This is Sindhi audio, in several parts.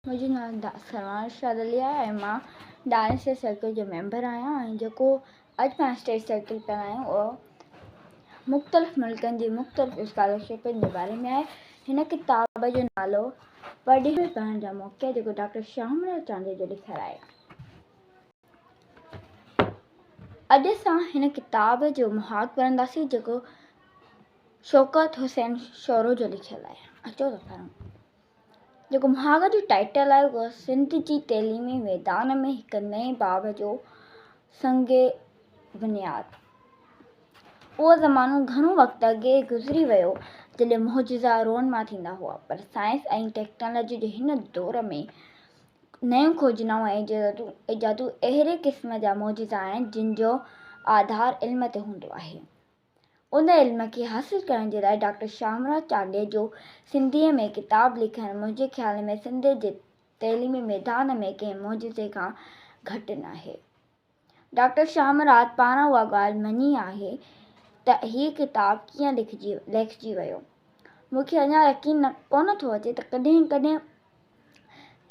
منهنجو نالو سرواڻ ارشاد علي آهي ۽ مان ڊانس سرڪل جو ميمبر آهيان ۽ جيڪو اڄ پاڻ اسٽيج سرڪل پيا آهيون اهو مختلف ملڪن جي مختلف اسڪالرشپن جي باري ۾ آهي. هن ڪتاب جو نالو پرڏيهه ۾ پڙهڻ جا موقعا جيڪو ڊاڪٽر شاهه مراد چانڊيو جو لکيل آهي. اڄ اسان هن ڪتاب جو مهاڳ پڙهنداسين جيڪو شوڪت حسين شورو جو لکيل آهي. اچو ته پڙهون. جيڪو مهاڳ جو ٽائيٽل آهي اهو سنڌ جي تعليمي ميدان ۾ هڪ نئين باب جو سنگ بنياد. اهو زمانو گهڻو وقت اڳي گذري ويو جڏهن معجزا رونما ٿيندا هئا پر سائنس ۽ ٽيڪنالاجي جي هن دور ۾ نيون کوجنائون ۽ ايجادون اهڙي قسم جا معجزا آهن جن جو آڌار علم تي هوندو آهي. ان علم کي حاصل ڪرڻ جي لاء ڊاڪٽر شاهمراد چانڊيي جو سنڌيء ۾ ڪتاب لکڻ منهنجي خيال ۾ سنڌ جي تعليمي ميدان ۾ ڪنهن معجزي کان گهٽ ناهي. ڊاڪٽر شاهمراد پاڻ اها ڳالهه مڃي آهي ته هي ڪتاب ڪيئن ليکجي ويو. مون کي اڃا يقين ڪونه ٿو اچي ته ڪڏهن ڪڏهن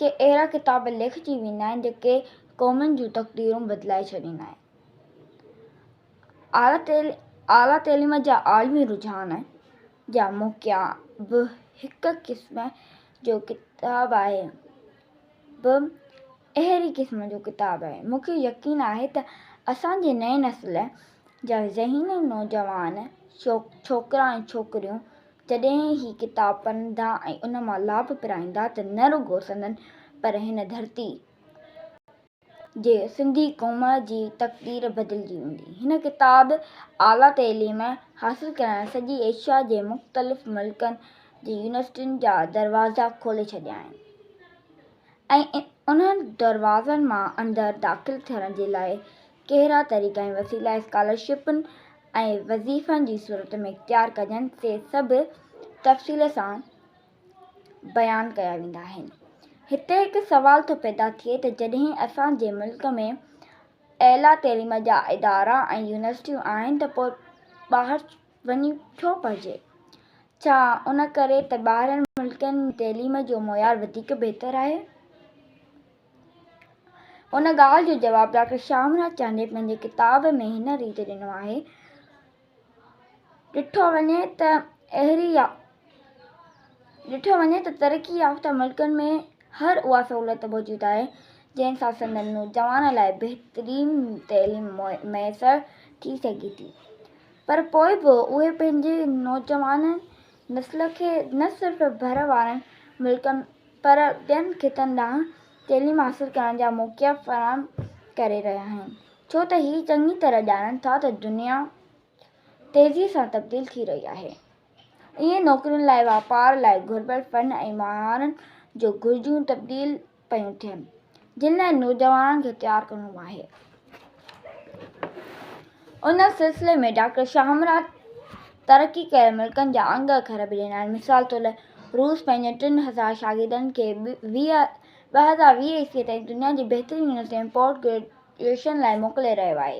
ڪي اهڙا ڪتاب ليکجي ويندا آهن جيڪي قومن جون تقديرون بدلائي ڇڏيندا آهن. اعليٰ تعليم جا عالمي رجحان جا موقعا به هڪ قسم جو ڪتاب آهي به اهڙي قسم جو ڪتاب آهي. مون کي يقين آهي ته اسان جي نئين نسل جا ذهين نوجوان ڇوڪرا ۽ ڇوڪريون جڏهن هي ڪتاب پڙهندا ۽ ان مان لاڀ پرائيندا ته نه رڳو سندن پر هن ڌرتي جي سنڌي قوم جي تقدير بدلجي ويندي. هن ڪتاب اعليٰ تعليم حاصل ڪرڻ لاء سڄي ايشيا جي مختلف ملڪن جي يونيورسٽين جا دروازا کولي ڇڏيا آهن ۽ انهن دروازن مان اندر داخل ٿيڻ جي لاء ڪهڙا طريقا ۽ وسيلا اسڪالرشپن ۽ وظيفن جي صورت ۾ اختيار ڪجن سي سڀ تفصيل سان بيان ڪيا ويندا آهن. هتي هڪ سوال ٿو پيدا ٿئي ته جڏهن اسان جي ملڪ ۾ اعليٰ تعليم جا ادارا ۽ يونيورسٽيون آهن ته پوء ٻاهر وڃي ڇو پڙهجي؟ ڇا ان ڪري ته ٻاهرين ملڪن ۾ تعليم جو معيار وڌيڪ بهتر آهي؟ ان ڳالهه جو جواب ڊاڪٽر شاهمراد چانڊيي پنهنجي ڪتاب ۾ هن ريت ڏنو آهي، ڏٺو وڃي ته اهڙي ڏٺو وڃي ته ترقي يافته ملڪن ۾ هر اها سهولت موجود آهي، جنهن سان سندن نوجوان لاء بهترين تعليم ميسر ٿي سگهي ٿي، پر پوء به اهي پنهنجي نوجوان نسل کي نه صرف ڀر وارن ملڪن پر ٻين خطن ڏانهن تعليم حاصل ڪرڻ جا موقعا فراهم ڪري رهيا آهن، ڇو ته هي چڱي طرح ڄاڻن ٿا ته دنيا تيزيء سان تبديل ٿي رهي آهي. ائين نوڪرين لاء واپار لاء گهربل فن ۽ مهارن جو گهرجون تبديل پيون ٿين، جن لاء نوجوانن کي تيار ڪرڻو آهي. ان سلسلي ۾ ڊاڪٽر شاهمراد ترقي ڪيل ملڪن جا انگ اکر به ڏنا آهن. مثال طور روس پنهنجن 3000 شاگردن کي 2020 عيسوي تائين دنيا جي بهترين يونيورسٽين ۾ پوسٽ گريجوئيشن لاء موڪلي رهيو آهي.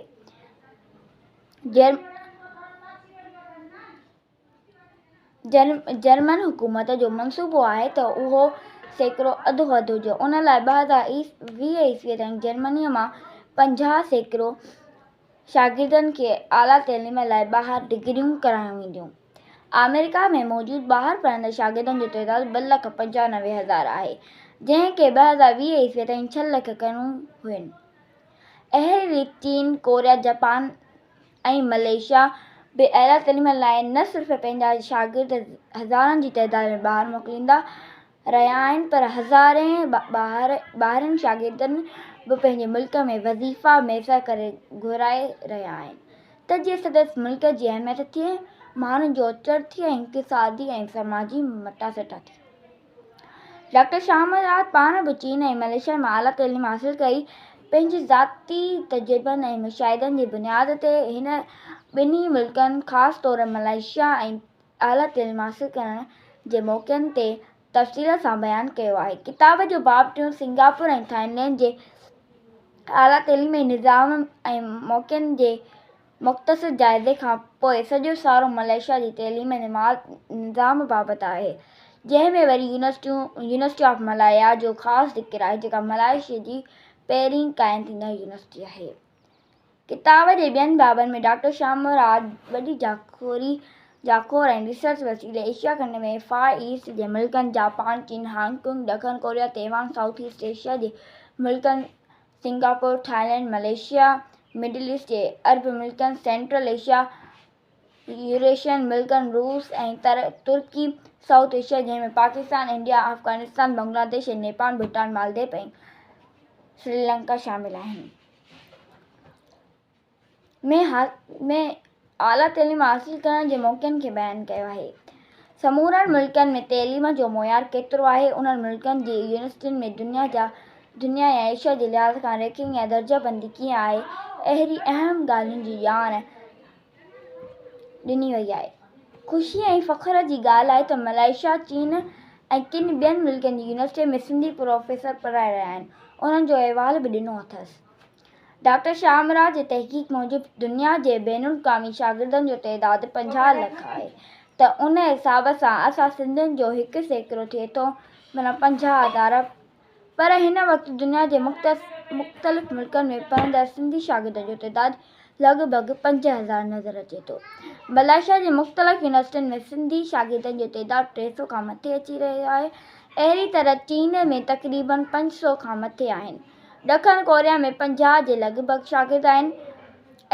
جرمن حڪومت جو منصوبو آهي ته اهو سيڪڙو اڌو اڌ هجي. ان لاء 2020 عيسوي تائين جرمنيء مان 50% شاگردن کي اعليٰ تعليم لاء ٻاهر ڊگريون ڪرايون وينديون. آمريڪا ۾ موجود ٻاهر پڙهندڙ شاگردن جو تعداد 2,95,000 آهي، جنهن کي 2020 عيسوي تائين ڇهه لک ڪرڻو هين. اهڙي ريت چين، ڪوريا، جاپان ۽ ملائيشيا به اعليٰ تعليم لاء نه صرف پنهنجا شاگرد هزارن جي تعداد ۾ ٻاهر موڪليندا رهيا آهن پر هزارين ٻاهرين شاگردن به پنهنجي ملڪ ۾ وظيفا ميسر ڪري گهرائي رهيا آهن ته جيئن سندس ملڪ جي اهميت ٿئي، ماڻهن جو اچ ٿئي ۽ اقتصادي ۽ سماجي مٽاسٽا ٿئي. ڊاڪٽر شاهه مراد پاڻ به چين ۽ ملائيشيا مان اعليٰ تعليم حاصل ڪئي. پنهنجي ذاتي تجربن ۽ مشاهدن جي بنياد تي هن ٻنهي ملڪن خاص طور ملائيشيا ۽ اعليٰ تعليم حاصل ڪرڻ جي موقعن تي تفصيل سان بيان ڪيو آهي. ڪتاب جو باب ٽيون سنگاپور ۽ ٿائيلينڊ جي اعليٰ تعليمي نظام ۽ موقعن جي مختصر جائزي کان پوء سڄو سارو ملائيشيا جي تعليمي نظام بابت آهي. جنهن ۾ وري يونيورسٽيون يونيورسٽي آف ملايا جو خاص ذڪر آهي جيڪا ملائيشيا جي پهرين قائم ٿيندڙ يونيورسٽي آهي. ڪتاب جي ٻين بابن ۾ ڊاڪٽر شاهه مراد وڏي جاکوڙي جاکوڙ ۽ ريسرچ وسيلي ايشيا کنڊ ۾ فار ايسٽ جي ملڪن جاپان، چين، هانگ ڪانگ، ڏکڻ Korea, Taiwan, south east Asia جي ملڪن Singapore, Thailand, Malaysia, middle east جي عرب ملڪن، سينٽرل ايشيا، يوريشين ملڪن روس ۽ ترڪي، سائوٿ ايشيا جنهن ۾ پاڪستان، انڊيا، افغانستان، بنگلاديش ۽ نيپال، ڀوٽان، مالديپ ۽ سريلنڪا شامل آهن. ۾ اعليٰ تعليم حاصل ڪرڻ جي موقعن کي بيان ڪيو آهي. سمورن ملڪن ۾ تعليم جو معيار ڪيترو آهي، انهن ملڪن جي يونيورسٽين ۾ دنيا جا دنيا يا ايشيا جي لحاظ کان رينڪنگ يا درجه بندي ڪيئن آهي، اهڙي اهم ڳالهين جي ڄاڻ ڏني وئي آهي. خوشي ۽ فخر جي ڳالهه آهي ته ملائيشيا، چين ۽ ڪن ٻين ملڪن جي يونيورسٽين ۾ سنڌي پروفيسر پڙهائي رهيا آهن، انهن جو احوال به ڏنو اٿس. ڊاڪٽر شاهه مراد جي تحقيق موجب دنيا جي بين الاقوامي شاگردن جو تعداد 50 لک آهي ته ان حساب سان اسان سنڌين جو 1% ٿئي ٿو معنيٰ 50 هزار پر هن وقت دنيا جي مختلف ملڪن ۾ پڙهندڙ سنڌي شاگردن جو تعداد لڳ ڀڳ 5000 نظر اچي ٿو. ملائيشيا جي مختلف يونيورسٽين ۾ سنڌي شاگردن جو تعداد 300 کان مٿي اچي رهيو آهي. اهڙي طرح چين ۾ تقريبن 500 کان مٿي آهن. ڏکڻ ڪوريا ۾ 50 جي لڳ ڀڳ شاگرد آهن.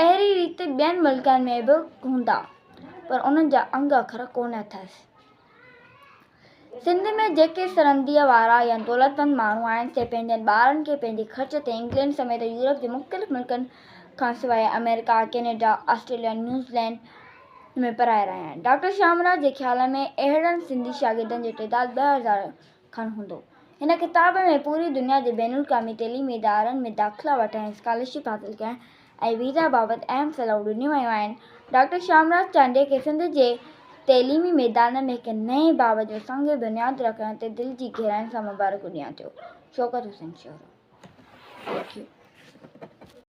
اهڙي ريت ٻين ملڪن ۾ به هوندا پر انهن جا انگ اکر ڪونه اٿس. سنڌ ۾ جيڪي سرنديء وارا يا دولتمند ماڻهو آهن، سي پنهنجن ٻارن کي پنهنجي خرچ تي انگلينڊ سميت يورپ جي مختلف ملڪن کانسواء آمريڪا، ڪئناڊا، آسٽريليا، نيوزيلينڊ ۾ پڙهائي رهيا آهن. ڊاڪٽر شاهمراد جي خيال ۾ اهڙن سنڌي شاگردن جو تعداد 2000 کن هوندو. هن ڪتاب ۾ پوري دنيا جي بين الاقوامي تعليمي ادارن ۾ داخلا وٺڻ ۽ اسڪالرشپ حاصل ڪرڻ ۽ ويزا بابت اهم صلاحون ڏنيون ويون آهن. ڊاڪٽر شامراج چانڊيي کي سنڌ جي تعليمي ميدان ۾ هڪ نئين باب جو سنگ بنياد رکڻ تي دل جي گهراين سان مبارڪون ڏيان ٿيو. شوڪت حسين شورو. Thank you.